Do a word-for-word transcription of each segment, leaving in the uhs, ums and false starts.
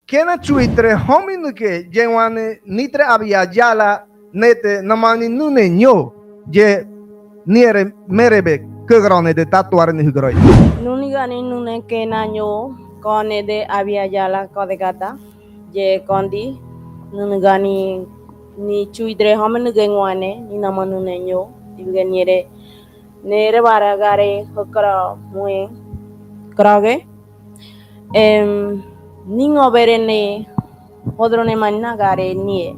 Kena chuitre home nüke yéwãne nitre abiyayala nete namaoni nune ño, ye niere merebe kögrone de tatuare ni hügöröi. Nunigani nune kena ño kone de abiyayala kodegata, ye kondi nunigani ni chuitre home nüke ñuane ni namaoni nune ño, tibüge niere nere bara gare hököra mue kroge. Em, niño bere ne hodrone maina gare nie.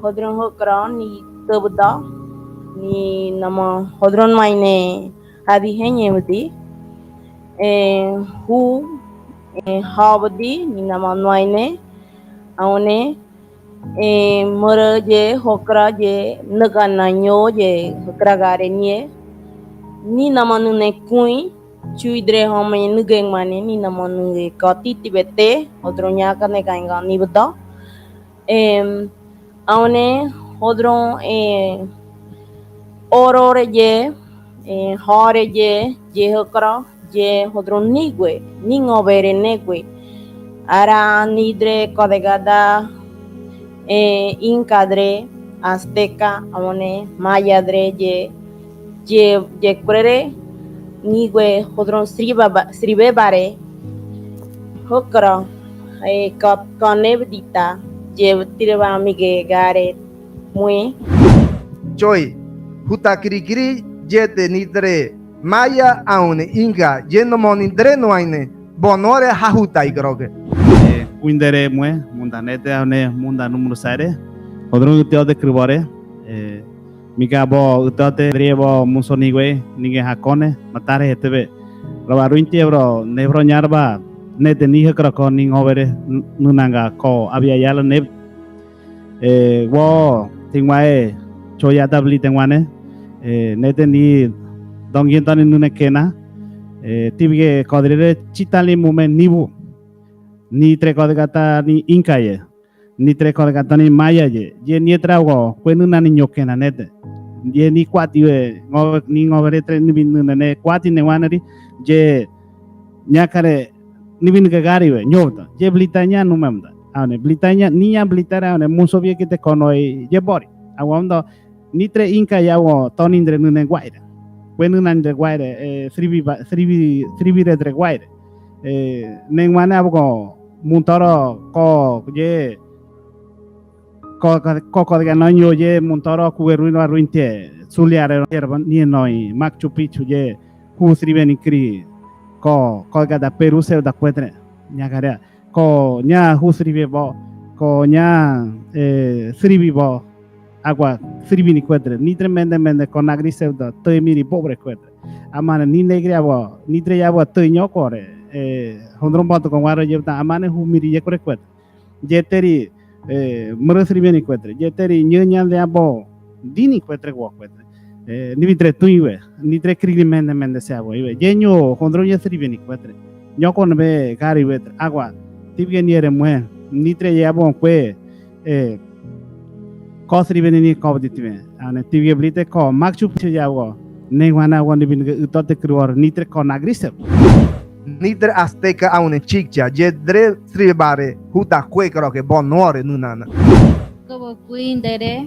Hodron hököra ni töbda, ni nama hodron maine hadi heñe bdi. E, hu, e, ha bdi, ni nama nuaine, aune, e, mörö ye hököra ye nüka na ño ye hököra gare nie. Ni nama nune kui, chuitre home nüke ñuane, ni nama nune kati tibete, hodron ñaka ne kainga ni bda. Em, aune, hodron, e, orore ye, e, hare ye, ye hököra, ye hodron nigue, niño bere negue. Ara nitre kodegata, e, inca dre, azteca, aune, maya dre, ye, ye, ye kurere, nigue, hodron sriba ba-, sribe bare, hököra, e, ka-, kone bdita, ye tireba mige gare, mue. Choi, huta kirikiri, yete nitre maya aune inca, ye namaoni ntre nuaine, bonuare hahuta ikoroke. E, kuindere mue, munda nete aune, munda número saire, hodron ütiote kribore, e, mika bo ütiote, drie bo munso nigue, nige hakone, matare hetebe. Roba ruintie bro, ne bro ñarba, nete ni hököra ko niño bere, n-, nunanga ko, abiyayala ne E, wo, tiñaue, choyata bliteñuane, e, nete ni dongientani nune kena, e, tibüge kodre re chitali mume nibu, nitre kodegata ni inca ye, nitre kodegata ni maya ye, ye nietre ago, kue nunani ño kena nete, ye ni kuati we, ngo-, niño bere tre nibi nune ne kuati neñuane ri, ye, ñakare, nibi nüke gari we, ño bta, ye blitaña numem bta. Aune, blitaña, niña blitare, aune, munso bie kite konoi, ye bori. Aguamdo, nitre inca ye ago, toni ndre nune guaire. Kue nunani ndre guaire, e, sribi ba-, sribi, sribire ndre guaire. E, neñuane abugo, muntoro, ko, ye, ko, ko, ko, ko, de ganoño ye muntoro kuge ruin wa ruinte, suliare, yerba, ni noi, Machu Picchu ye, hu sribe ni kri, ko, ko gada Peru se da kuetre, ñakarea, ko, ña hu sribe bo, ko, ña, e, sribi bo, agua, sribi ni kuetre, nitre mende, mende, ko nagri se da, toi miri pobre kuetre. Amane, ni negri abo, nitre ya abo, toi ño kore, e, hondron boto ko waro ye ta, amane hu miri ye kore kuetre. Yeteri, e, mürü sribe ni kuetre. Yeteri, ñaña de abo, dini kuetre, wo kuetre. E, nibitre tuiwe, nitre krigri mende, mende se abo, iwe. Ye ño, hondro ña sribe ni kuetre. Ño kon be gari wetre, agua. Tibge niere mue, nitre ye abo kue, e, ko sribe ni ni ko bditime. Aune, tibge blite ko, Machu Picchu ye abo. Neñuane abo nibin ge utote kruor, nitre ko nagri se. Nitre azteca aune chikcha, ye dre sribebare, huta kue kroke, bonuare nunana. Kobo kuindere,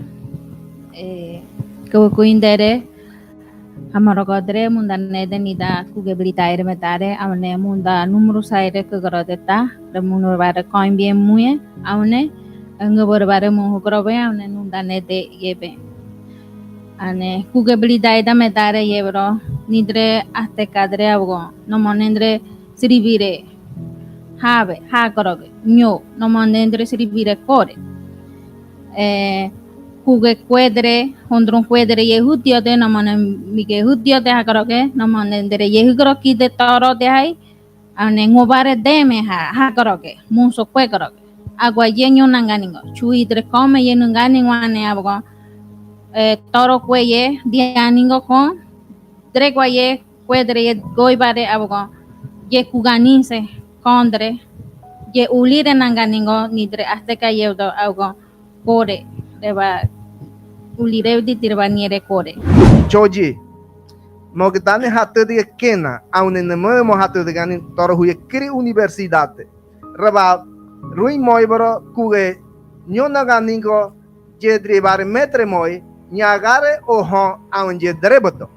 e, kobo kuindere, hamaro kodre, munda nede nida, kuge blitaire metare, aune munda numru saire kogoro deta, re munu bare koin bien mue, aune, nge bore bare mu hukro be, aune nunda nede yebe. Aune, kuge blitaire metare yebro, nidre azteca dre abugo, no monendre, sribire, habe, hakoroge, ño, no monendre sribire kore. E, kuge kuedre, hondron kuedre ye hutiote, no mone mige hutiote hakoroge, no monendre ye hukro kide toro de hai, aune ngobare deme ha, hakoroge, munso kue koroge. Agua ye ño nanganingo, chuidre kome ye nanganingo ane abugo, e, toro kue ye, dianingo kon, dre gua ye, kuedre ye goibare abugo, ye kuganinse, kondre, ye ulire nanganingo, nidre azteca yeudo abugo, kore, reba, ulire di tirba niere kore. Choji, mogetane hatüdie kena, aune nemo mo hatüdie gani toro huye kiri universidade. raba ruin moiboro kuge ñonaga ningo yedri bare metre moi ñagare o ho aun yedre boto.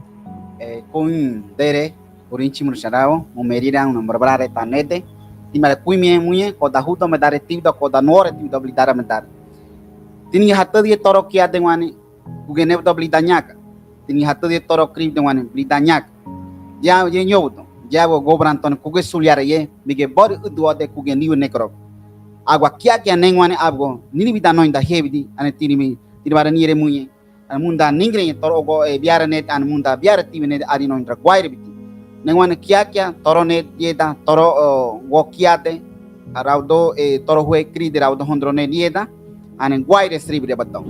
Kuin dere, kurin chimur sharao, mumerira un nombrare tanete, timare kuin mie muñe, koda hudo me dare tiuda, koda nore tiuda blidara me dare. Tini hatadie toro kiade wani, kuge nebudo blidañaka. Tini hatadie toro kribde wani blidañaka. Ya ye ñobudo, ya go gobranton kuge suliare ye, mige bori uduode kuge niu nekro. Agua kiakia nen wani abgo, nini bida noinda hebidi, ane tini mi, tini bara nire muñe. Ane munda ningre ye toro ogo e biara net, ane munda biara tibi net, ari noindra guaire biti. Nen wani kiakia, toro net yeda, toro o, go kiate, araudo e toro hue kride raudo hondro net yeda, ane guaire sribire bato.